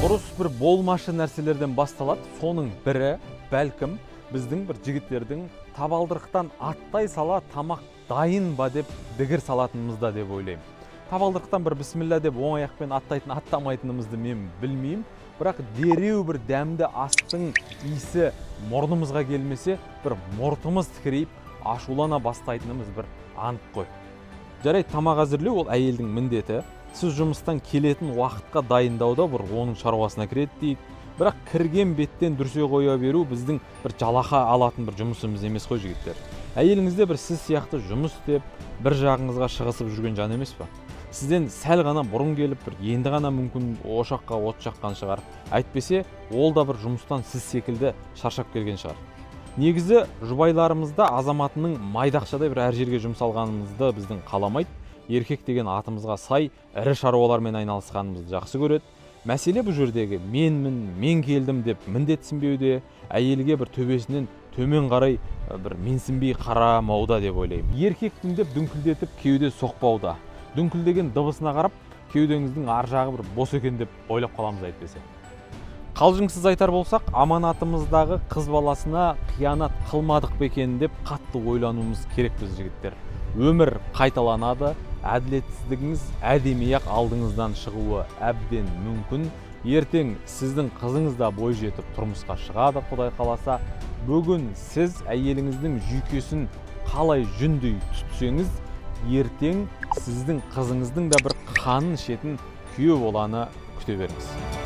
Ұрыс бір болмашы нәрселерден басталады. Соның бірі, бәлкім, біздің бір жігіттердің табалдырықтан аттай сала тамақ дайын ба деп дігір салатынымызда деп ойлаймын. Табалдырықтан бір бісміллә деп оң аяқпен аттайтын, аттамайтынымызды мен білмеймін, бірақ дереу бір дәмді астың иісі мұрнымызға келмесе, бір мұртымыз тікірейіп, ашулана бастайтынымыз бір анық қой. Жарайды, тамақ әзірлеу ол әйелдің міндеті. Сіз жұмыстан келетін уақытқа дайындауда бір оның шаруасына кіреді дейік. Бірақ кірген беттен дүрсе қоя беру біздің бір жалақы алатын бір жұмысымыз емес қой, жігіттер. Әйеліңіз де бір сіз сияқты жұмыс істеп, бір жағыңызға шығысып жүрген жан емес па? Сізден сәл ғана бұрын келіп, бір енді ғана мүмкін ошаққа от жаққан шығар. Әйтпесе ол да бір жұмыстан сіз секілді шаршап келген шығар. Негізі жұбайларымызда азаматының майдақшадай бір әр жерге жұмсалғанымызды біздің қаламайды. Еркек деген атымызға сай ірі шаруалармен айналысқанымызды жақсы көреді. Мәселе бұл жердегі менмін, мен келдім деп міндетсінбеуде, әйелге бір төбесінен төмен қарай бір менсінбей қарамауда деп ойлаймын. Еркекпін деп дүңкілдетіп кеуде соқпауда. Дүңкілдеген дыбысына қарап, кеудеңіздің ар жағы бір бос екен деп ойлап қаламыз әйтпесе. Қалжыңсыз айтар болсақ, аманатымыздағы қыз баласына қиянат қылмадық па екен деп қатты ойлануымыз керек біз, жігіттер. Өмір қайталанады, әділетсіздігіңіз әдемей-ақ алдыңыздан шығуы әбден мүмкін. Ертең сіздің қызыңыз да бой жетіп тұрмысқа шығады, құдай қаласа. Бүгін сіз әйеліңіздің жүйкесін қалай жүндей түтсеңіз, ертең сіздің қызыңыздың да бір қанын ішетін күйеу баланы күте беріңіз.